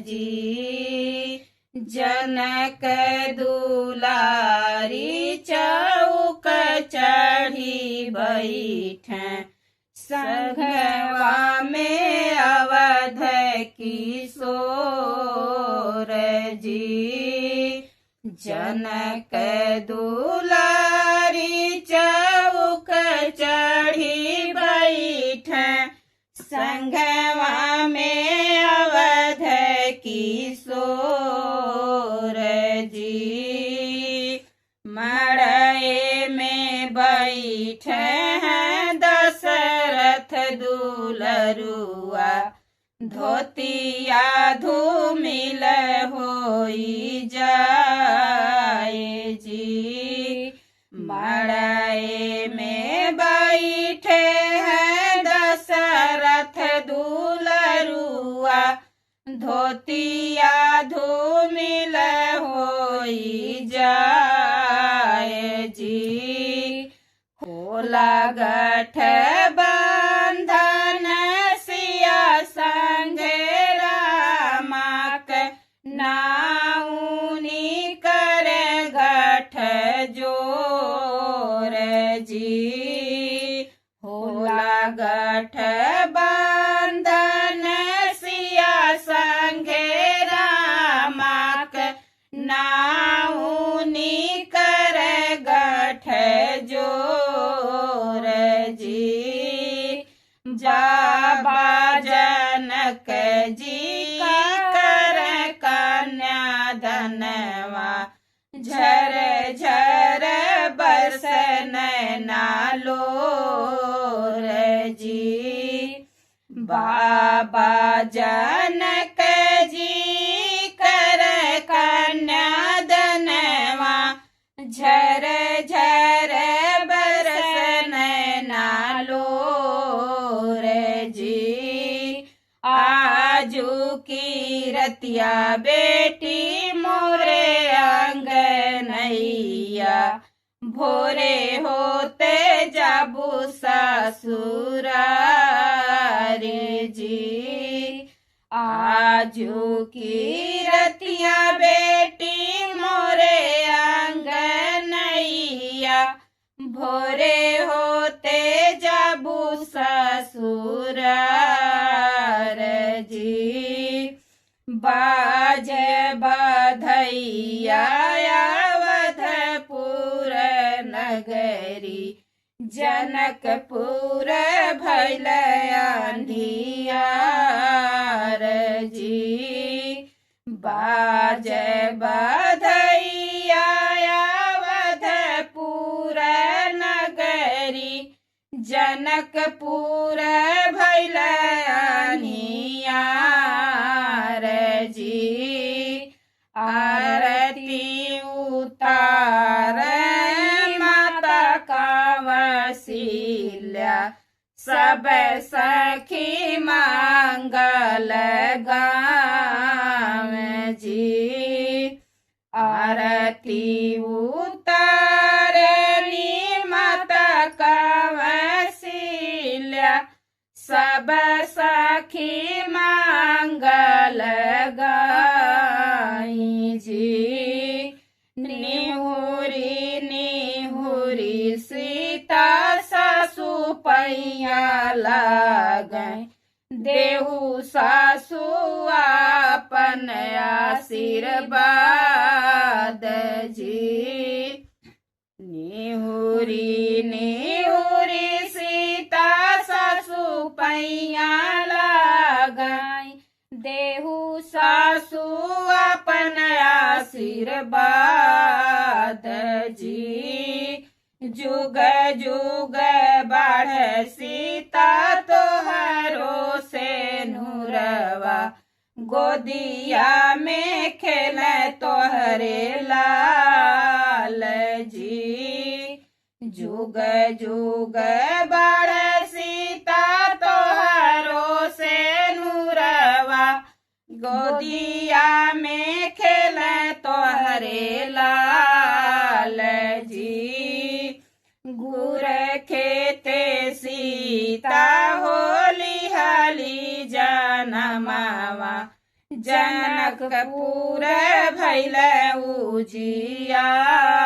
जी। जनक दुलारी चौक चढ़ी बैठे संघवा में अवध किशोर जी। जनक दुलारी चौक चढ़ी बैठे संघवा में अवध किशोर जी। मड़ए में बैठे हैं दशरथ दुलरुआ धोतिया धूमिल होई जाए जी। मड़ए में बैठे हैं दशरथ दुलरुआ धोतिया धूमिल होई जाए जी। होला गठ बंधन सिया संगे रामाक नाउनी कर गठ जोर जी। होला गठ बंधन सिया संगे रामाक नाउनी कर गठ जोर जी। बाबा जनक जी कर कन्या धनवा झर झर बरस नैना लोर जी। बाबा जनक जी कर कन्या धनवा झर झर बरस नैना लोर जी। आजू की रतिया बेटी मोरे अंगनैया भोरे होते जाबू ससुरारे जी। आजू की रतिया बेटी मोरे अंगनैया भोरे होते जाबू ससुरार जी। बाजे बधैया अवधपुर नगरी जनकपुर भैल अंधियार जी। बाजे बधैया अवधपुर नगरी जनकपुर भैल अनियार जी। आरती उतार माता कावसिल्या सब सखी मंगल गाव जी। आरती उतारनी माता कावसिल्या सब सखी मंगल गाई जी। निहुरी निहुरी सीता सासु पैया लागै देहु सासु आपन आशीर्वाद जी। निहुरी निहुरी सीता सासु पैया लागै देहु सासु अपन आशीर्वाद जी। जुग जुग बाढ़ सीता तोहरो से नूरवा गोदिया में खेल तोहरे लाल जी। जुग जुग बाढ़ सीता तोहरो से नूरवा गोदिया में खेल तोहरे लाल जी। गुर खेते सीता होली हाली जनमावा जनकपुर भैल उजियार।